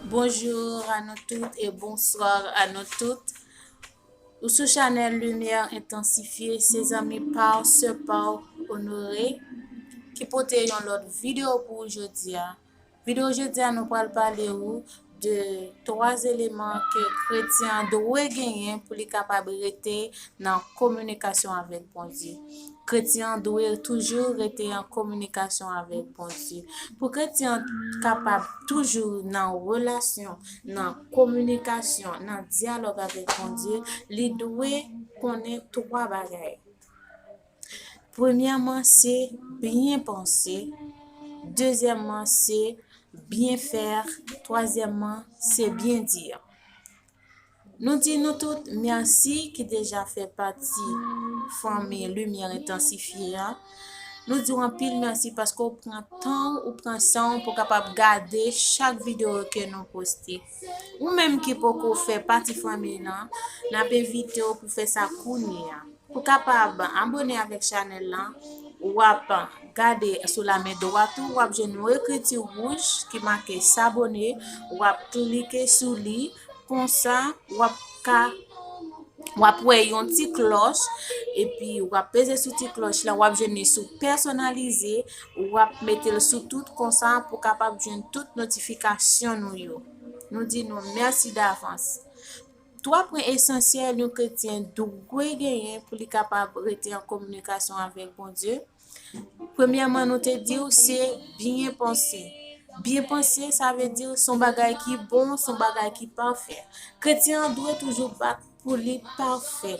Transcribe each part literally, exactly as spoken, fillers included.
Bonjou a nou tout e bonswa a nou tout. Ou sou chanèl Limyè Entansifye, se zanmi pa w, sè pa w Honoré, ki pote yon lòt videyo pou ou jodi a. Videyo jodi a, nou pral pale ou de twa eleman ke kretyen an dwe genyen pou li kapab rete nan kominikasyon avèk Bondye. Kretyen an dwe toujou rete an kominikasyon avèk Bondye. Pou kretyen an kapab toujou nan relasyon, nan kominikasyon, nan dyalòg avèk Bondye, li dwe konnen twa bagay. Premyèman, se byen panse. Dezyèmman, se byen fè. Twazyèmman, se byen di. Nou di nou tout mèsi ki deja fè pati fanmi Limyè Entansifye a. Nou di w anpil mèsi paske w pran tan w, ou pran san w pou w kapab gade chak videyo ke nou poste. Ou menm ki poko fè pati fanmi nan, n ap envite w pou fè sa kounye a. Pou kapab abone avèk chanèl lan, w ap gade sou lamen dwat ou, w ap jwenn yon ekriti wouj ki make s'abonner, w ap klike sou li, konsa w ap ka w ap wè yon ti klòch, epi w ap peze sou ti klòch la, w ap jwenn li sou pèsonalize, w ap mete l sou tout konsa pou kapab jwenn tout notifikasyon nou yo. Nou di nou mèsi davans. Twa pwen esansyèl yon kretyen dwe genyen pou li kapab rete an kominikasyon avèk Bondye. Premyèman, nou te di w se byen panse. Byen panse, sa vle di se yon bagay ki bon, se yon bagay ki pafè. Kretyen an dwe toujou bat pou li pafè.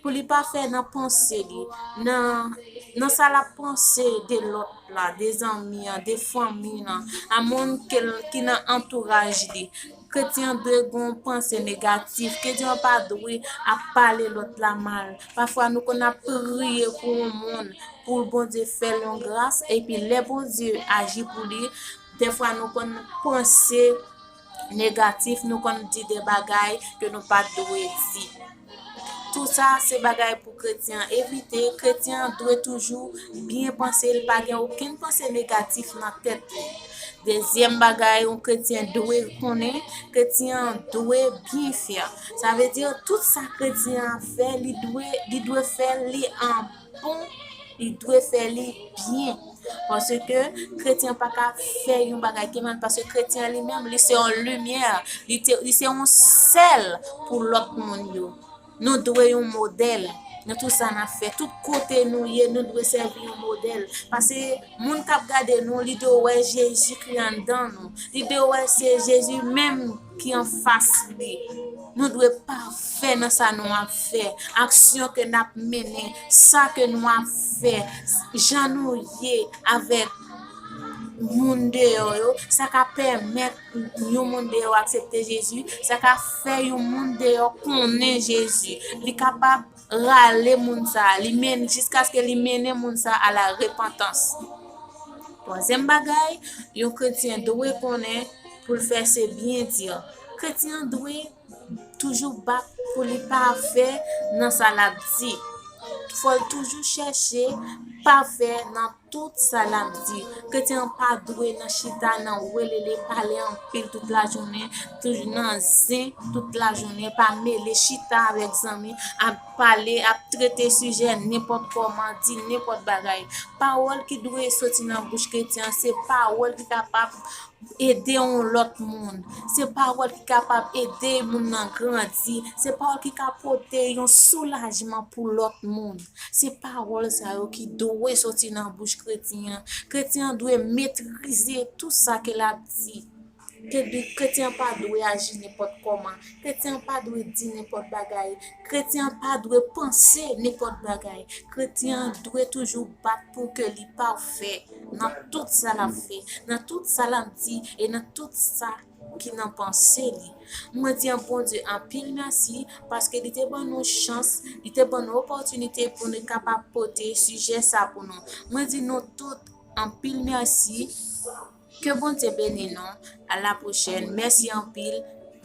Pou li pafè nan panse li, nan, nan sa l ap panse de lòt la, de zanmi an, de fanmi an, a moun ke l, ki nan antouraj li. Kretyen an dwe gen yon panse negatif. Kretyen an pa dwe ap pale lòt la mal. Pafwa, nou konn ap priye pou yon moun, pou Bondye fè l yon gras, epi lè Bondye aji pou li, dèfwa nou konn panse negatif, nou konn di de bagay ke nou pa t dwe di. Tou sa, se bagay pou kretyen an evite. Kretyen an dwe toujou byen panse, li pa gen okenn panse negatif nan tèt li. Dezyèm bagay yon kretyen dwe konnen, kretyen an dwe byen fè. Sa vle di, tout sa kretyen an fè, li dwe, li dwe fè li an bon, li dwe fè li byen. Paske kretyen pa ka fè yon bagay ki mal, paske kretyen li menm, li se yon limyè, li, te, li se yon sèl pou lòt moun yo. Nou dwe yon modèl nan tout sa n ap fè. Tout kote nou ye, nou dwe sèvi yon modèl. Paske moun k ap gade nou, li dwe wè Jezikri anndan nou. Li dwe wè se Jezi menm ki anfas li. Nou dwe pafè nan sa nou ap fè, aksyon ke n ap mennen, sa ke nou ap fè, jan nou ye avèk moun deyò yo, sa ka pèmèt yon moun deyò aksepte Jezi, sa ka fè yon moun deyò konnen Jezi. Li kapab rale moun sa a, li men, jiskaske li mennen moun sa a la repantans. Twazyèm bagay, yon kretyen dwe konnen pou l fè se byen di. Kretyen an dwe toujou bat pou li pafè nan sa l ap di. Fò l toujou chèche pafè nan tout sa l ap di. Kretyen an pa dwe nan chita, nan welele, pale anpil tout lajounen, toujou nan zen tout lajounen, pa mele, chita avèk zanmi, ap pale, ap trete sijè nenpòt kòman, di nenpòt bagay. Pawòl ki dwe soti nan bouch kretyen an, se pawòl ki kapab ede yon lòt moun. Se pawòl ki kapab ede moun nan grandi. Se pawòl ki ka pote yon soulajman pou lòt moun. Se pawòl sa yo ki dwe soti nan bouch kretyen an. Kretyen an dwe metrize tou sa ke l ap di. Kre-, kretyen an pa dwe aji nenpòt kòman. Kretyen an pa dwe di nenpòt bagay. Kretyen an pa dwe panse nenpòt bagay. Kretyen an dwe toujou bat pou ke li pafè nan tout sa l ap fè, nan tout sa l ap di e nan tout sa ki nan panse li. Mwen di an Bondye anpil mèsi paske li te ban nou chans, li te ban nou opòtinite pou nou kapab pote sijè sa pou nou. Mwen di nou tout anpil mèsi. Ke Bondye beni nou. A la pwochèn. Mèsi anpil.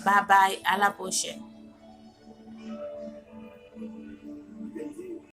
Babay. A la pwochèn.